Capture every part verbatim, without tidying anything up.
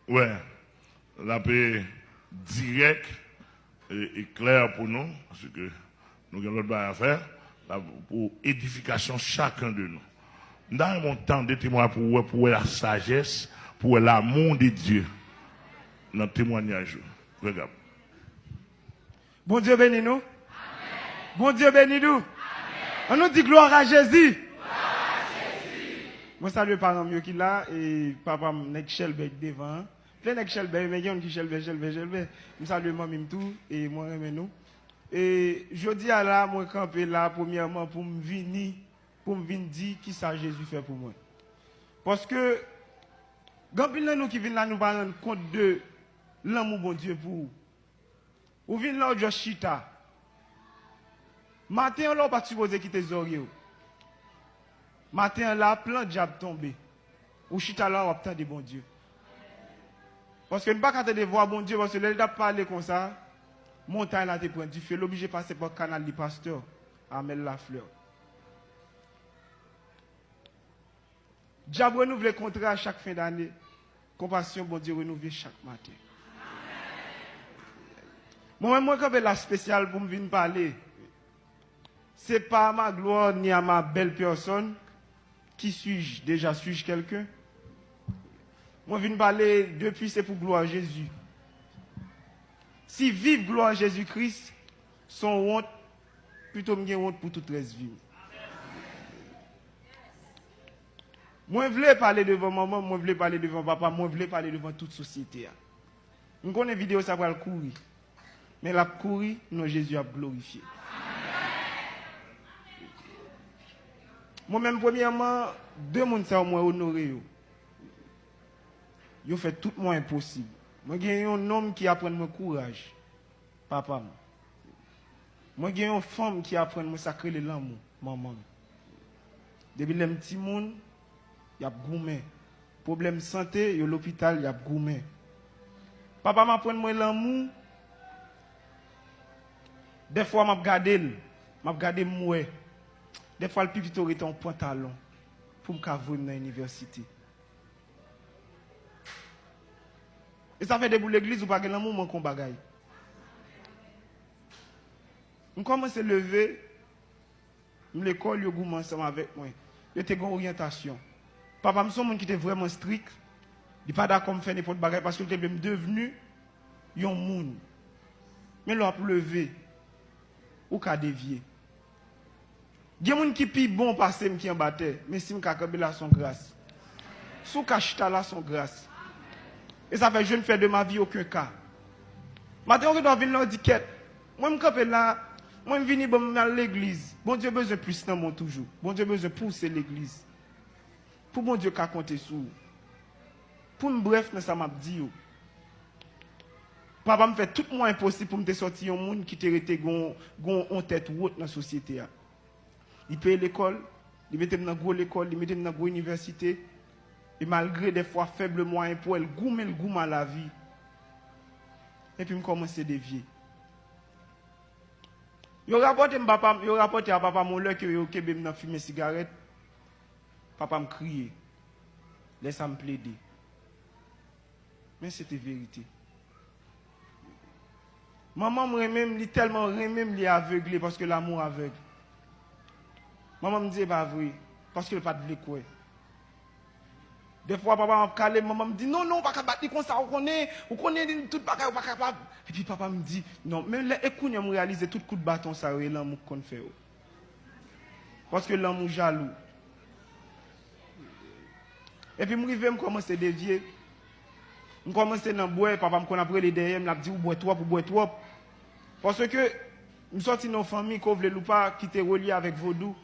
Wè, l ap dirèk e, e klè pou nou, paske nou gen lòt bagay a fè, l ap pou edifikasyon chakun de nou. M ta renmen w tande temwayaj pou w wè, pou w wè la sajès, pou w wè l'amour de Dieu nan temwayaj yo. Frè Gab. Bondye beni nou. Bondye beni nou. Ann nou di glwa a Jezi. Mwen salye paran m yo ki la, e papa m nèg Chèlbè ki devan an. Ple nèg Chèlbè, men gen youn ki Chèlbè, Chèlbè, Chèlbè. M salye manmi m tou, e mwen renmen nou. E jodi a la, mwen kanpe la, premyèman, pou m vini, pou m vin di kisa Jezi fè pou mwen. Paske, gen anpil nan nou ki vin la, nou pa rann kont de lanmou Bondye pou ou. Ou vin la, ou just chita. Maten an la, ou pa t sipoze kite zòrye w. Maten an la, plan dyab tonbe. Ou chita la, w ap tande Bondye. Paske n pa ka tande vwa Bondye, paske lè l t ap pale konsa, montay la te pran dife, l oblije pase pa kanal li, pastè Amel Lafleur. Dyab renouvle kontra chak fen dane. Konpasyon Bondye renouvle chak maten. Mwen menm, mwen kanpe la espesyal pou m vin pale. C'est pas à ma gloire ni à ma belle personne. Qui suis-je? Déjà suis-je quelqu'un? Mwen vin pale depi se pou glwa Jezi. Si viv glwa Jezi Kris se yon wont, pito m gen wont pou tout rès vi m. Mwen vle pale devan manman m, mwen vle pale devan papa m, mwen vle pale devan tout sosyete a. M konnen videyo sa pral kouri, men l ap kouri, non Jezi ap glorifye. Mwen menm, premyèman, de moun sa yo, mwen onore yo. Yo fè tout mwayen posib. Mwen gen yon nonm ki aprann mwen kouraj, papa m. Mwen gen yon fanm ki aprann mwen sa k rele lanmou, manman m. Depi lè m timoun, y ap goumen. Pwoblèm sante, yo lopital, y ap goumen. Papa m aprann mwen lanmou. Dèfwa m ap gade l, m ap gade m wè. Dèfwa l pi pito rete yon pantalon pou m ka voye m nan inivèsite. E sa fè depi w legliz ou pa gen lanmou, manke yon bagay. M kòmanse leve, m lekòl, yo goumen ansanm avèk mwen. Yo te gen oryantasyon. Papa m se yon moun ki te vrèman strik. Li pa dakò m fè nenpòt bagay paske l te vle m devni yon moun. Men lè w ap leve, ou ka devye. Gen moun ki pi bon pase m ki anba tè, men si m ka kanpe la, se yon gras. Si w ka chita la, se yon gras. E sa fè je ne fais de ma vie aucun cas. Maten, yon gendwa vin la, w di, kèt, mwen m kanpe la, mwen m vini, bon, m al legliz. Bondye bezwen plis nan mwen toujou. Bondye bezwen pouse legliz. Pou Bondye ka konte sou ou. Pou m brèf nan sa m ap di yo. Papa m fè tout mwayen posib pou m te sòti yon moun ki te rete gon, gon, yon tèt wot nan sosyete a. Li peye lekòl, li mete m nan gwo lekòl, li mete m nan gwo inivèsite. E malgre dèfwa fèb mwayen pou l, goumen l goumen a lavi. Epi m kòmanse devye. Yo rapòte m papa m, yo rapòte a papa m yon lè ke yo kenbe m nan fimen sigarèt. Papa m kriye. Lè sa m plede. Men se te verite. Manman m renmen m, li tèlman renmen m, li avegle paske l'amour aveugle. Manman m di e pa vre, paske l pa t vle kwè. Dèfwa papa m ap kale m, manman m di, non, non, ou pa ka bat li konsa, ou konnen, ou konnen li, tout bagay, ou pa kapab. Epi papa m di, non, men lè, e kounye a m reyalize tout kout baton sa yo, e lanmou k konn fè yo. Paske lanmou jalou. Epi m rive, m kòmanse devye. M kòmanse nan bwè, papa m konn ap rele dèyè m, l ap di, ou bwè twòp, ou bwè twòp. Paske m sòti nan yon fanmi, ke w vle l ou pa, ki te relye avèk vodou.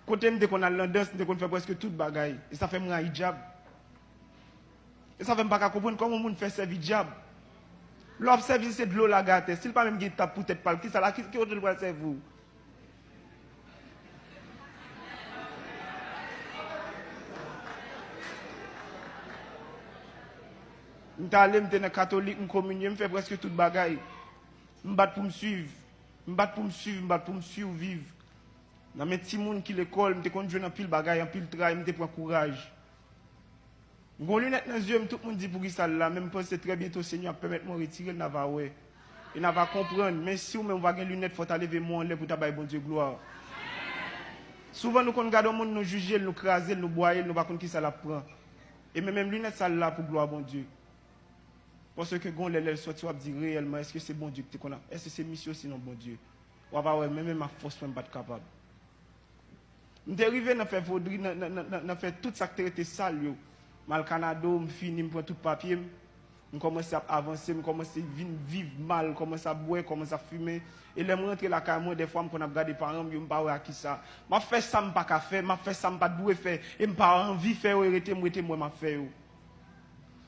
Kote m te konn al nan dans, m te konn fè prèske tout bagay. E sa fè m rayi dyab. E sa fè m pa ka konprann kòman yon moun fè sèvi dyab. Lè w ap sèvi l, se dlo w lage atè. Si l pa menm gen tab pou tèt pa l, kisa la, ki, ki kote l pral sèvi w? M t ale, m te nan katolik, m kominye, m fè prèske tout bagay. M bat pou m swiv. M bat pou m swiv, m bat pou m siviv. Nan men timoun ki lekòl, m te konn jwenn anpil bagay, anpil tray, m te pran kouraj. M gon linèt nan zye m, tout moun di poukisa l la, men m panse trè byento Senyè ap pèmèt mwen retire l, n a va wè. E n a va konprann, men si w menm w pa gen linèt, fò w ta leve men w anlè pou w ta bay Bondye glwa. Souvan nou konn gade yon moun, nou jije l, nou kraze l, nou bwaye l, nou pa konn kisa l ap pran. E men menm linèt sa l la pou glwa Bondye. Paske gon lè, lè l sòti, w ap di reyèlman, èske se Bondye ki te konn ap, èske se misye osinon Bondye? W ap wè, men menm ak fòs mwen, m pa t kapab. M te rive nan fè vodri, nan, nan, nan, nan, nan fè tout sa k te rete sal yo. M al Kanada, m fini, m pran tout papye m. M kòmanse ap avanse, m kòmanse vin viv mal, kòmanse ap bwè, kòmanse ap fimen. E lè m rantre lakay mwen, dèfwa m konn ap gade paran m yo, m pa wè a kisa. M ap fè sa m pa ka fè, m ap fè sa m pa t dwe fè, e m pa anvi fè yo, e rete m, rete m wè m ap fè yo.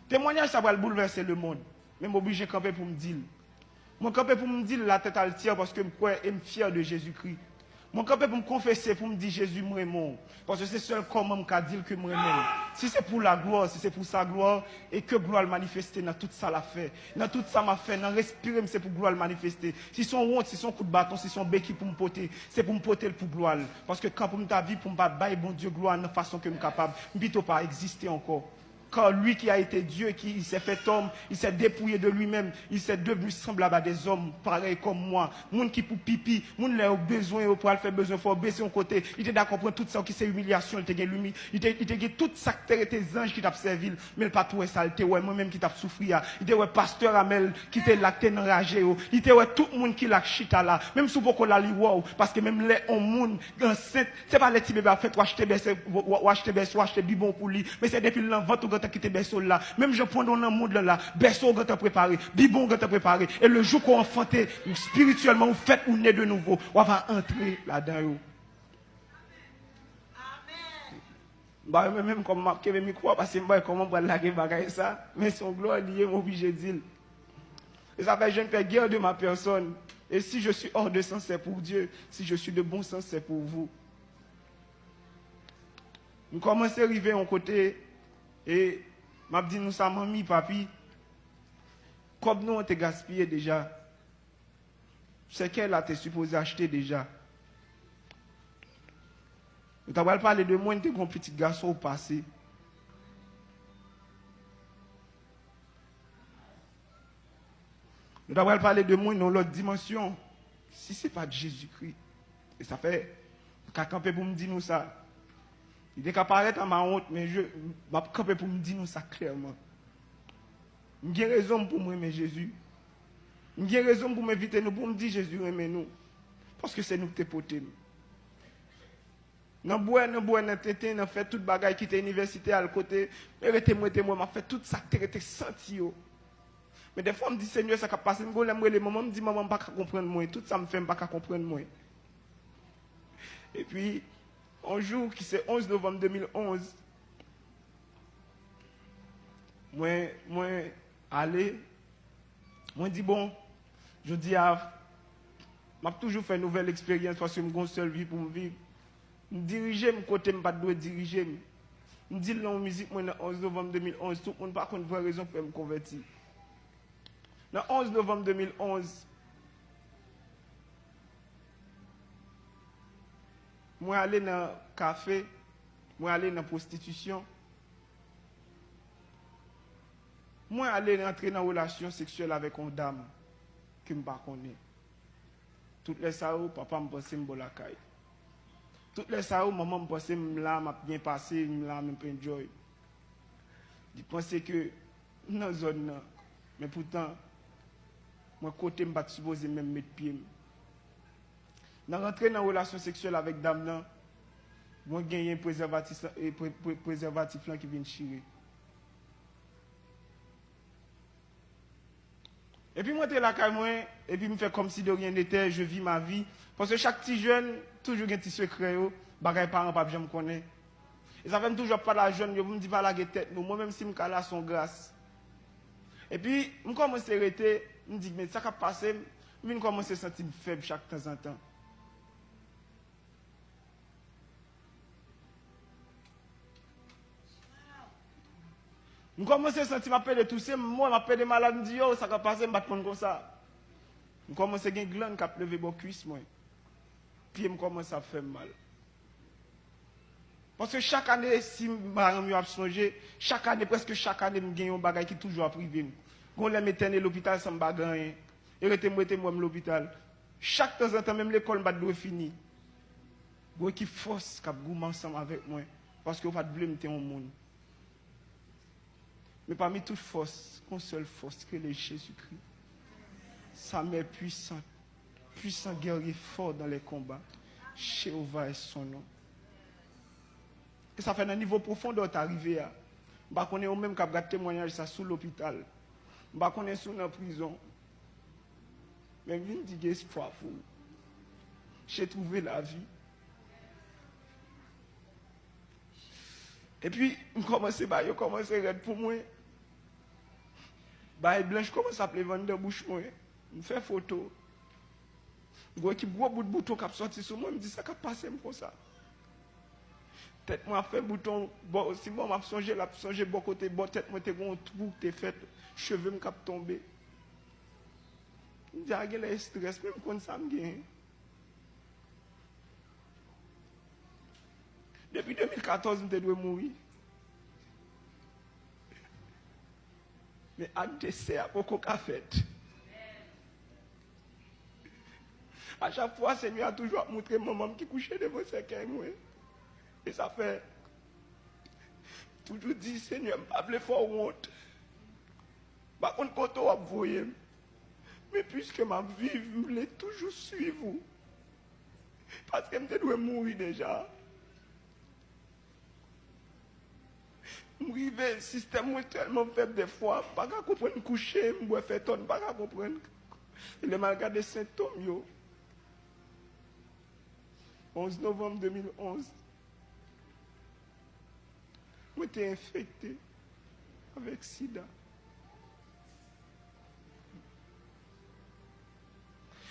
Temwanyaj sa pral boulvèse lemonn, men m oblije kanpe pou m di l. Mwen kanpe pou m di l la tèt altè paske m kwè e m fyè de Jezikri. Mwen kanpe pou m konfese, pou m di, Jezi, m renmen w. Paske se sèl kòman m ka di l ke m renmen l. Si se pou laglwa, si se pou sa glwa, e ke glwa l manifeste nan tout sa l ap fè, nan tout sa m ap fè, nan respire m, se pou glwa l manifeste. Si se yon wont, si se yon kout baton, si se yon beki pou m pote, se pou m pote l pou glwa l. Paske kan pou m ta viv pou m pa bay Bondye glwa nan fason ke m kapab, m pito pa egziste ankò. Car lui qui a été Dieu, qui, il s'est fait homme, il s'est dépouillé de lui-même, il s'est devenu semblable à des hommes, pareil comme moi. Moun ki pou pipi, moun lè yo bezwen, yo pral fè bezwen, fò yo bese yon kote. Li te dakò pran tout sa ki se imilyasyon, li te gen limi-, li te, li te gen tout sa k te rete zanj ki t ap sèvi l, men l pa t wè sa, li te wè mwen menm ki t ap soufri a. Li te wè pastè Amèl ki te la, ki te nan raje yo. Li te wè tout moun ki la k chita la. Menm si w poko la, li wè w, paske menm lè yon moun ansent, se pa lè ti bebe ap fèt, w achte bèso, w, w, w achte bèso, w achte bibwon pou li. Men se depi l nan vant ou gentan kite bèso l la. Menm jan pwondon nan mond lan la, bèso w gentan prepare, bibwon w gentan prepare. E le jou ke w anfante, espirityèlman, ou fèt, ou ne de nouvo, w ava antre ladan yo. M pa renmen menm kòman m ap kenbe mikwo a, paske m pa wè kòman m pral lage bagay sa. Men se yon glwa li ye, m oblije di l. Et ça fait, je ne fais guère de ma personne. Et si je suis hors de sens, c'est pour Dieu. Si je suis de bon sens, c'est pour vous. M kòmanse rive yon kote, e m ap di nou sa, manmi, papi, kòb nou an te gaspiye deja. Sèkèy la te sipoze achte deja. Nou ta pral pale de mwen, te gon pitit gason ou pase. Nou ta pral pale de mwen nan lòt dimansyon. Si se pa t Jezikri. E sa fè, m ka kanpe pou m di nou sa. Li te ka parèt an mawont, men je, m ap kanpe pou m di nou sa klèman. M gen rezon m pou m renmen Jezi. M gen rezon m pou m envite nou, pou m di Jezi renmen nou. Paske se nou ki te pote m. Nan bwè, nan bwè, nan tenten, nan fè tout bagay, kite inivèsite, al kote, e rete m, rete m wè m ap fè tout sa k te rete santi yo. Men dèfwa m di, Senyè, sa k ap pase m? Gon lè m rele manman, m di, manman, m pa ka konprann mwen. Tout sa m fè, m pa ka konprann mwen. Epi, yon jou ki se onz novanm de mil onz, mwen, mwen ale, mwen di, bon, jodi a, m ap toujou fè nouvèl eksperyans paske m gon sèl vi pou m viv. M dirije m kote m pa t dwe dirije m. M di l nan yon mizik mwen nan onz novanm de mil onz, tout moun pa konn vrè rezon k fè m konvèti. Nan onz novanm de mil onz, mwen ale nan kafe, mwen ale nan pwostitisyon, mwen ale rantre nan relasyon seksyèl avèk yon dam ke m pa konnen. Tout lè sa yo, papa m panse m bò lakay. Tout lè sa yo, manman m panse m la, m ap byen pase, m la, m ap enjoy. Li panse ke m nan zòn nan, men poutan, mwen kote m pa t sipoze menm met pye m. Nan rantre nan relasyon seksyèl avèk dam nan, mwen genyen prezèvatis, e, pre-, pre-, prezèvatif lan ki vin chire. Epi m rantre lakay mwen, epi m fè kòmsi de rien n'était, je vis ma vie. Paske chak ti jèn toujou gen ti sekrè yo, bagay paran p ap janm konnen. E sa fè m toujou ap pale a jèn yo, pou m di pa lage tèt nou. Mwen menm si m ka la, se yon gras. Epi m kòmanse rete, m di, men sa k ap pase m? M vin kòmanse santi m fèb chak tanzantan. M kòmanse santi m ap pede touse, m wè m ap pede malad, m di, yo, sa k ap pase, m pa t konn konsa. M kòmanse gen glann k ap leve bò kwis mwen. Pye m kòmanse ap fè m mal. Paske chak ane, si madanm yo ap sonje, chak ane, prèske chak ane, m gen yon bagay ki toujou ap rive m. Gon lè m entène lopital san m pa gen anyen. E rete m rete m wè m lopital. Chak tanzantan, menm lekòl m pa t dwe fini. Gon ekip fòs k ap goumen ansanm avèk mwen, paske yo pa t vle m te yon moun. Men pami tout fòs, gon sèl fòs ki rele Jezikri. Sa mè pwisan, pwisan gèrye fò dan lè konba. Jewova è son non. E sa fè nan nivo pwofondè w ta rive a. M pa konnen ou menm k ap gad temwayaj sa sou lopital. M pa konnen si w nan prizon. Men m vin di gen espwa pou ou. J'ai trouvé la vie. Epi, m kòmanse ba yo kòmanse rèd pou mwen. Bagay blanch kòmanse ap leve anndan bouch mwen. M fè foto. Gwo ekip gwo bout bouton k ap sòti sou mwen, m di sa k ap pase m konsa. Tèt mwen ap fè bouton, bò, si bò m ap sonje, l ap sonje bò kote, bò tèt mwen te gen yon twou k te fèt, cheve m k ap tonbe. M di a genlè estrès, men m konn sa m genyen. Depi de mil katòz, m te dwe mouri. Men ak desè a poko ka fèt. A chak fwa, Senyè a toujou ap montre manman m ki kouche devan sèkèy mwen. E sa fè, toujou di, Senyè, m pa vle fè w wont. M pa konn kote w ap voye m. Men piske m ap viv, m vle toujou swiv ou. Paske m te dwe mouri deja. M rive, sistèm mwen tèlman fèb dèfwa, m pa ka konprann kouche, m bwè fè tòn, m pa ka konprann. E lè m al gade sentòm yo, onz novanm de mil onz, mwen te enfekte avèk sida.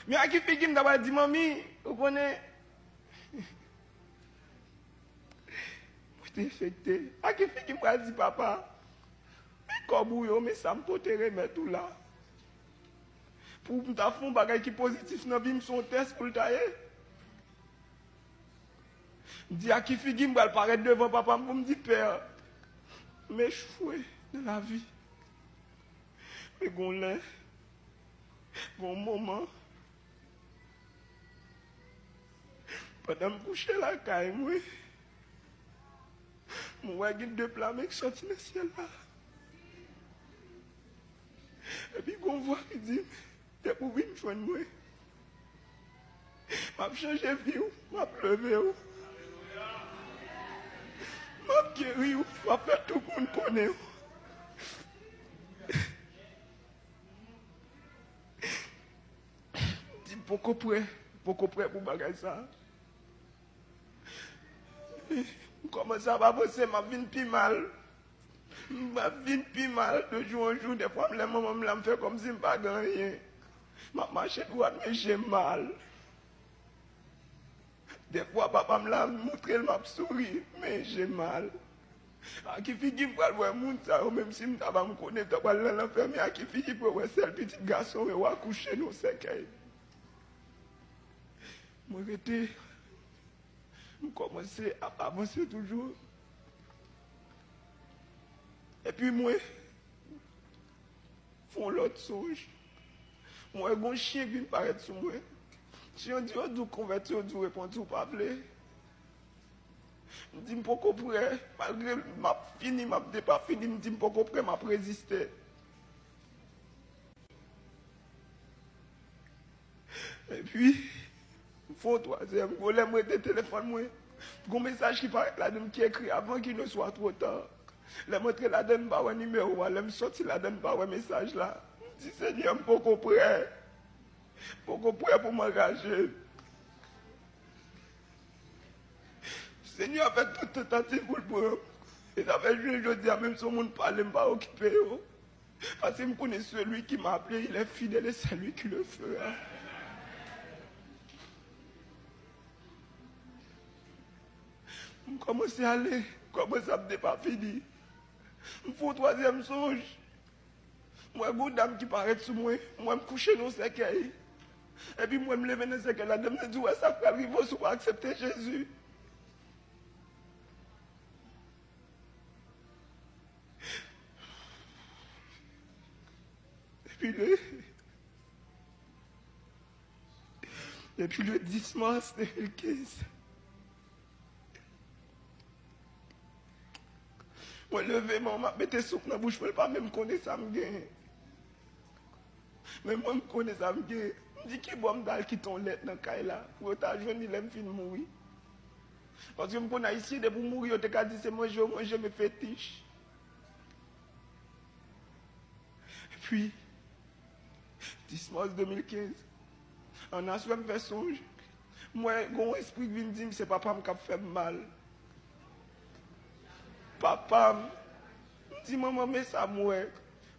Men a ki figi m ta pral di manmi, ou konnen, mwen te enfekte. A ki figi m pral di papa, men kòb ou yo, men sa m pote remèt ou la. Pou m ta fè yon bagay ki pozitif nan vi m, se yon tès pou l ta ye. M di a ki figi m pral parèt devan papa m pou m di, Pè, m echwe nan lavi. Men gon lè, gon moman, pandan m kouche lakay mwen, m wè gen de plame k sòti nan syèl la. Epi gon vwa ki di m, depi w vin jwenn mwen, m ap chanje vi w, m ap leve w. M ap geri w, m ap fè tout moun konnen w. M di m poko prè, m poko prè pou bagay sa. M kòmanse ap avanse, m ap vin pi mal. M ap vin pi mal de jou an jou. Dèfwa, m lè manman m la, m fè kòmsi m pa gen anyen. M ap mache dwat, men je m mal. Dèfwa, papa m la, m montre l, m ap souri, men je m mal. A ki figi m pral wè moun sa yo, menm si m ta pa m konnen, ta pral nan lanfè, men a ki figi pou yo wè sèl pitit gason yo akouche nan sèkèy? Mwen rete, m kòmanse ap avanse toujou. Epi mwen fè yon lòt sonj. Mwen wè gon chen k vin parèt sou mwen. Chen an di, yo di w konvèti, yo di w repanti, ou pa vle. M di m poko prè, malgre m ap fini, m ap depafini, m di m poko prè, m ap reziste. Epi, m fè yon twazyèm kou, lè m rete telefòn mwen, gon mesaj ki parèt ladan m ki ekri: Avant qu'il ne soit trop tard. Lè m antre ladan, m pa wè nimewo a. Lè m sòti ladan, m pa wè mesaj la. M di, Senyè, m poko prè. M poko prè pou m angaje. Senyè a fè tout tantativ pou l pran m. E sa fè jounen jodi a, menm si yon moun pale, m pa okipe yo. Paske m konnen celui qui m'a appelé, il est fidèle et c'est lui qui le fera. M kòmanse ale, m kòmanse ap depafini. M fè yon twazyèm sonj. M wè gon dam ki parèt sou mwen, m wè m kouche nan yon sèkèy. Epi m wè m leve nan sèkèy la, dam nan di, ou wè sa k pral rive w si w pa aksepte Jezi. le, depi le dis mas de mil kenz, mwen leve men, m ap mete souk nan bouch mwen, l pa menm konnen sa m genyen. Men mwen, m konnen sa m genyen. M di, ki bò m t al kite yon lèt nan kay la pou yo ta jwenn li lè m fin mouri? Paske m konn Ayisyen, depi w mouri, yo te ka di se manje yo manje, men fetich. Epi, dis mas de mil kenz, an aswè m fè sonj, m wè gon espri k vin di m se papa m k ap fè m mal. Papa m. M di, manman, men sa m wè.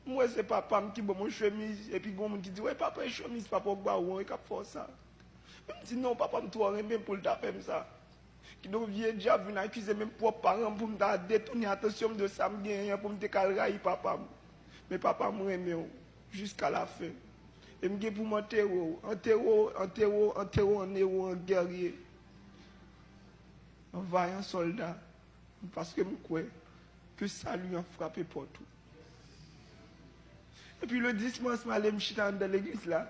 M wè se papa m ki ban m yon chemiz, epi gon moun ki di, wè, papa, e chemiz papa w ba ou an, e k ap fè w sa. Men m di, non, papa m twò renmen m pou l ta fè m sa. Kidonk, vye dyab vin akize menm pwòp paran m pou m ta detounen atansyon m de sa m genyen an, pou m te ka al rayi papa m. Men papa m renmen w jiska lafen. E m gen pou m antere w, antere w, antere w, antere w an ewo, an gèrye, an vayan sòlda, paske m kwè ke sali an frape pòt ou. Epi le dis mas, m ale, m chita anndan legliz la.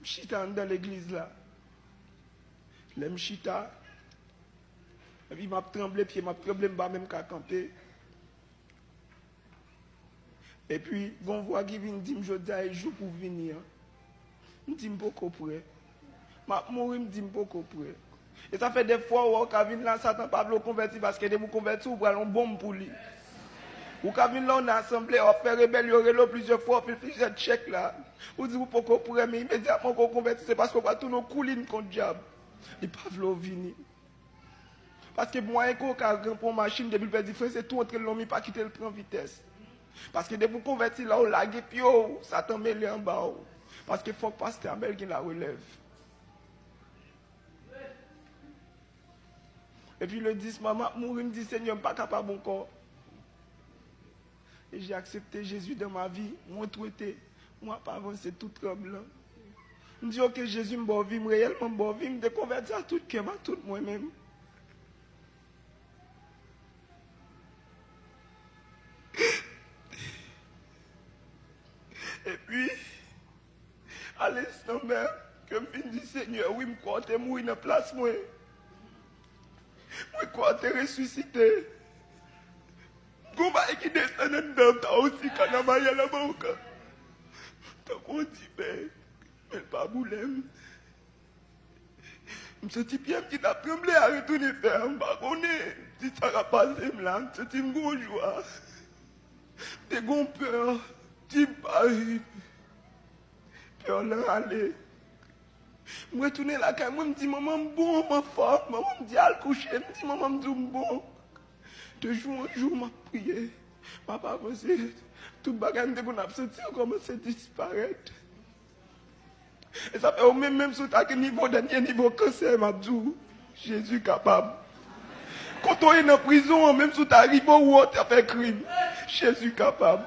M chita anndan legliz la. Lè m chita, epi m ap tranble, pye m ap tranble, m pa menm ka kanpe. Epi, gon vwa ki vin di m, jodi a e jou pou w vini an. M di, m poko prè. M ap mouri, m di, m poko prè. E sa fè dèfwa, w ka vin la, Satan pa vle w konvèti, paske depi w konvèti, w pral yon bonm pou li. Ou ka vin la, w nan asanble, w ap fè rebèlyon, rele w plizyè fwa, w ap fè plizyè tchèk la. Ou di ou poko prè, men imedyatman ke w konvèti, se paske w pral tounen yon koulin kont dyab. Li pa vle w vini. Paske mwayen ke w ka ranpran yon machin, depi l pèdi fren, se tou antre l nan mi, pa kite l pran vitès. Paske depi w konvèti la, w lage pye w, Satan mele anba w. Paske fòk pastè Amèl gen larelèv. Epi le dis mas, m ap mouri, m di, Senyè, m pa kapab ankò. Et j'ai accepté Jésus dans ma vie, mwen twete, mwen ap avanse tou tranblan. M di, oke, Jezi, m ba w vi m, reyèlman m ba w vi m, m te konvèti a tout kè m, a tout mwen menm. Epi, a lenstan menm ke m fin di, Senyè, wi, m kwè w te mouri nan plas mwen. Mwen kwè w te resisite. Gon bagay ki desann anndan m, ta osi kanamaya la boca. Tankou yon diven, men l pa boule m. M santi pye m ki t ap tranble a retounen fèm, m pa konnen si sa k ap pase m la, m santi m gon jwa. M te gon pè, ti bay. Pè lan ale. M retounen lakay mwen, m di, manman, m bon, m anfòm. Manman m di, al kouche. M di, manman, m di w m bon. De jou an jou, m ap priye. M ap avanse. Tout bagay m te konn ap santi yo kòmanse disparèt. E sa fè ou menm, menm si w ta gen nivo, dènye nivo kansè, m ap di w, Jezi kapab. Kote w ye nan prizon an, menm si w ta rive ou wè w ta fè krim, Jezi kapab.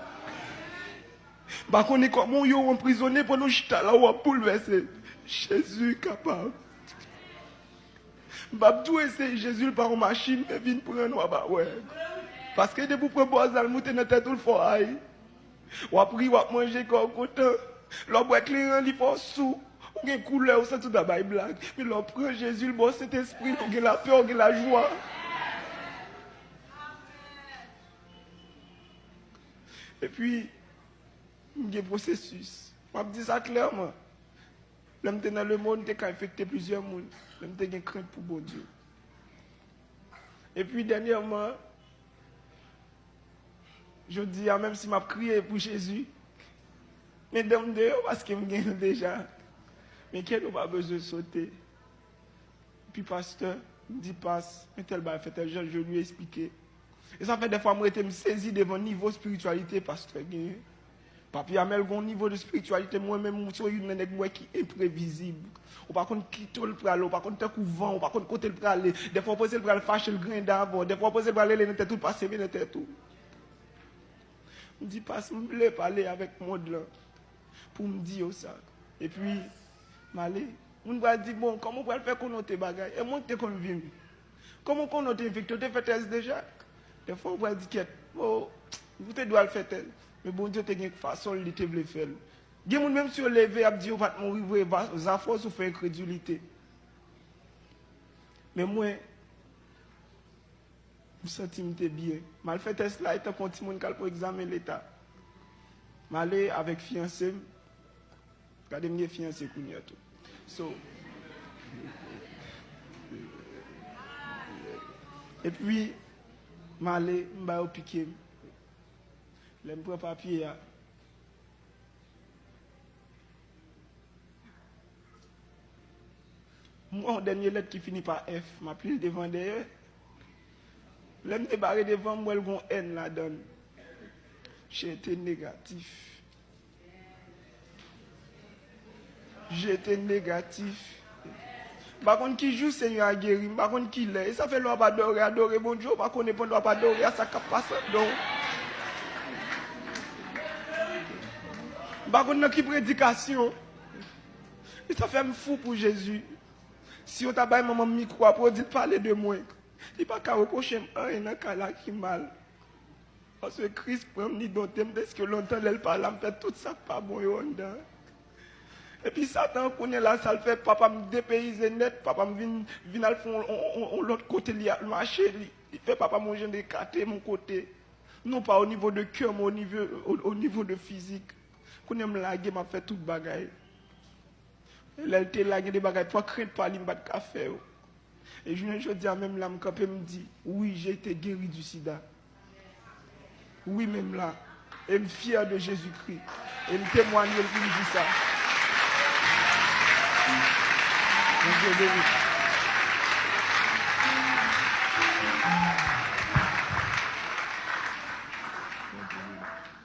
M pa konnen kòman w ye w anprizone pandan w chita la w ap boulvèse. Jezi kapab. M p ap di w eseye Jezi, l pa yon machin, men vin pran n w ap wè. Paske depi w pran bòz la, l moute nan tèt ou, l fè w ay. W ap ri, w ap manje, kè w kontan. Lè w bwè kleren, li fè w sou. Ou gen koulè, ou santi w ta bay blag. Men lè w pran Jezi, l ba w Sentespri, ou gen lapè, ou gen lajwa. Epi, m gen pwosesis. M ap di sa klèman. Lè m te nan lemonn, m te ka enfekte plizyè moun. Men m te gen krent pou Bondye. Epi, dènyèman, jodi a, menm si m ap kriye pou Jezi, men dan m deyò paske m gen l deja. Men kè nou pa bezwen sote. Epi pastè, m di pas, men tèl bagay fè tèl jan, je lui explique. E sa fè dèfwa m rete m sezi devan nivo espirityalite pastè genyen. Papi Amèl gen yon nivo de espirityalite, mwen menm, m se youn nan nèg m wè ki enprevizib. Ou pa konn kite l prale, ou pa konn tankou van, ou pa konn kote l prale. Dèfwa w panse l pral fache, l griyen dan avè w. Dèfwa w panse l pral rele nan tèt ou, l pa sere nan tèt ou. M di pas, m vle pale avèk mond lan pou m di yo sa. Epi, m ale. Moun pral di, bon, kòman w pral fè konnen w te bagay? E mwen ki te konn vi m. Kòman w konnen w te enfekte? W te fè tès deja? Dèfwa, w pral di, kèt, o, Ou te dwe al fè tès. Men Bondye te gen fason li te vle fè l. Gen moun, menm si yo leve, y ap di yo pa t mouri vre, va- zafè w soufè enkredilite. Men mwen, m santi m te byen. M al fè tès la, e tankou yon timoun k al pran egzamen leta. M ale avèk fiyanse m. Gade, m gen fiyanse kounye a tou. So, epi, m ale, m ba yo pike m. Lè m pran papye a, m wè yon dènye lèt ki fini pa F, m ap li l devan dèyè. Lè m te bare devan, m wè l gon N ladan l. Jete negatif. Jete negatif. M pa konn ki jou Senyè a geri, m pa konn ki lè. E sa fè lè w ap adore, adore Bondye, ou pa konnen pandan w ap adore a sa k ap pase anndan w. M pa konn nan ki predikasyon. E sa fè m fou pou Jezi. Si yo ta bay manman m mikwo a pou yo di l pale de mwen, li pa ka repwoche m anyen nan kay la ki mal. Paske Kris pran m, li donte m, deske lontan lè l pa la, m fè tout sa k pa bon yo anndan. Epi Satan, kounye a la, sa l fè, papa m depeyize nèt, papa m vin, vin al fè yon, yon, yon, yon lòt kote, li al mache, li, li fè papa m yon jan de ekate m yon kote. Non pa o nivo de kè, men o nivo, o, o nivo de fizik. Kounye a m lage, m ap fè tout bagay. Lè l te la, gen de bagay, pa krent pa li, m pa t ka fè yo. E jounen jodi a, menm la, m kanpe, m di, wi, j'ai été guéri du sida. Wi, menm la. E m fyè de Jezikri. E m temwanye l pou m di sa. Bondye beni. Bondye beni.